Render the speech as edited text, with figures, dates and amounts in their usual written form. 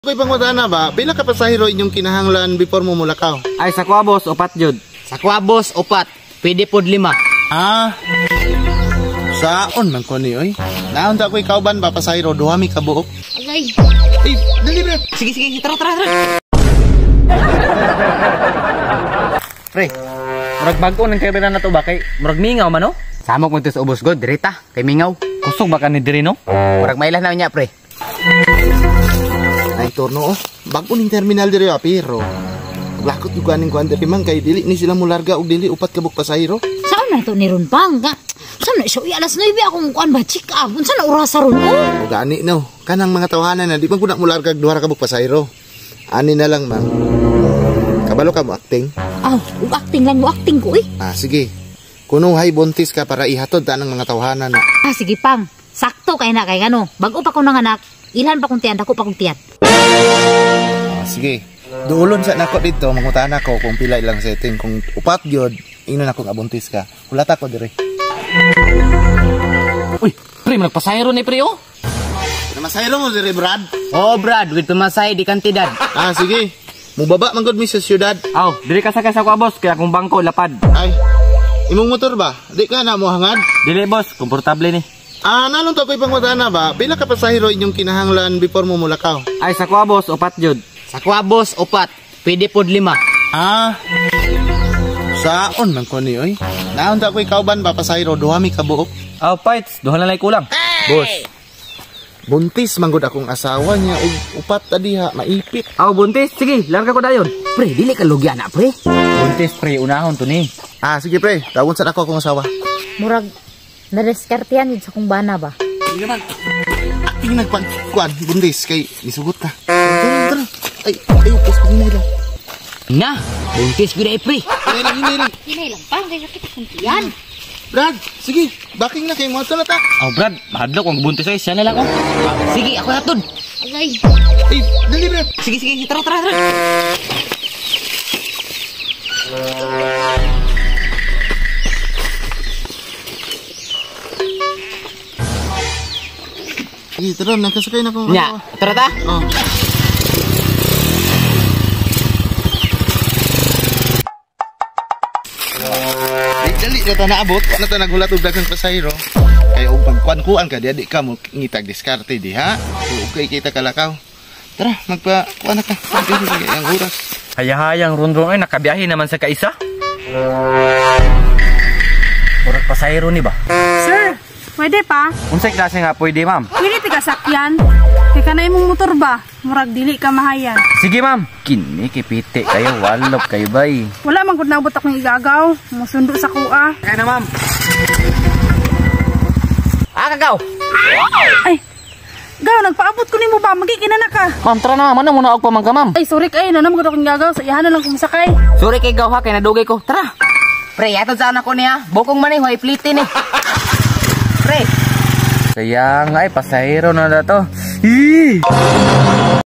Ko'y pangutana ba, pila ka pasahero inyong kinahanglan before mo mulakaw? Ay, sa kuha boss, upat jud. Sa kuha boss, upat. Pwede pod 5. Ah, saon man ko ni oy. Naon ta ko'y kauban ba pasahero, duha mi ka buok. Agay. Ay, dali bre. Sige, sige, tara, tara, tara. Pre, murag bag-o ng terminal na to ba kay murag mingaw man no? Samok mo to sa ubos god, direta kay mingaw. Kusog ba ka ni diri no? Murag mailah na niya pre. Ay torno oh. Bag-o ning terminal diri ah, pero lakot yung kaning kuan diri man kay dili ni sila mularga og dili upat ka buok pasahero. Saan na to ni ron pang? Saan na siya? Alas 9 akong kuan ba check up. Unsa na orasa ron oh? O gani no. Kanang mga tawhanan na di man kunak mularga og duha ra ka buok pasahero. Ani na lang ma'am. Kabalo ka mo acting? Aw, ug acting lang mo acting ko eh. Ah, sige. Kunuhay buntis ka para ihatod ta ng mga tawhanan na. Ah, sige pang. Sakto kay na kay ngano. Bag-o pa ko nanganak. Ilhan pa kong tiyan, dako pa kong tiyan. Ah, sige. Duolon sa nako dito, mangutan ako kung pila ilang setting. Kung upat gyud, ingnon ako nga buntis ka. Hulata ko dire. Uy, pre, nagpasahero ni pre oh. Namasahero mo dire, Brad. Oh, Brad, with pamasahe di kantidad. Ah, sige. Mubaba man gud mi sa syudad. Aw, diri ka sakay sa kuha boss, kaya akong bangko lapad. Ay, imong motor ba? Di ka na mo hangad? Dili boss, komportable ni. Ah, nalong to ko'y pangutana ba? Pila ka pasahero inyong kinahanglan before mo mulakaw? Ay, sa kuha boss, upat jud. Sa kuha boss, upat. Pwede pod 5. Ah, saon man ko ni oy. Naon ta ko'y kauban ba pasahero, duha mi ka buok. Aw, fights, duha na lay kulang. Hey! Boss, buntis man gud akong asawa niya ug upat ta diha maipit. Aw, buntis, sige, larga ko dayon. Pre, dili ka lugya na pre. Buntis pre, unahon to ni. Ah, sige pre, tawon sa nako akong asawa. Murag nadiskartehan yun sa kong bana ba? Sige man. Acting nagpagkuan, buntis kay nisugot ka. Tara, tara. Ay, ay, upos ko hinay lang. Na, buntis gud ay pre. Hinay lang, hinay lang. Hinay lang pang kay sakit akong tiyan. Brad, sige, backing na kay mo na ta. Aw, Brad, mahadlok kung buntis ay siya na lang oh. Sige, ako hatod. Agay. Ay, dali Brad. Sige, sige, tara, tara, tara. Sige, tara, nakasakay na ko. Nya, tara ta. Oh. Dali na ta naabot, wa na ta naghulat og daghang pasahero. Kay og pagkuan-kuan ka di ka mo ngitag diskarte diha. So, okay kita kalakaw. Tara, magpa kuan na ka. Sige, ang oras. Hayahayang rundong ay nakabiyahe naman sa kaisa. Murag pasahero ni ba? Sir, pwede pa? Unsay klase nga pwede, ma'am? Pwede ti ka sakyan. Kay kana imong motor ba? Murag dili ka mahayan. Sige, ma'am. Kini kipiti kayo, walop kayo bay. Wala man gud naabot akong igagaw. Musundo sa kuha. Kaya na, ma'am. Ah, kagaw. Ay. Gaw, nagpaabot ko nimo ba? Magigina na ka. Ma'am, tara na. Manong muna og pamangka, ma'am. Ay, sorry kay na naman gud akong igagaw. Sa iyahan na lang kumasakay. Sorry kay gaw ha, kay nadugay ko. Tara. Pre, atod sa anak ko niya. Bukong man eh, way pliti ni. Pre. Kaya nga ay pasahero na to. Ih!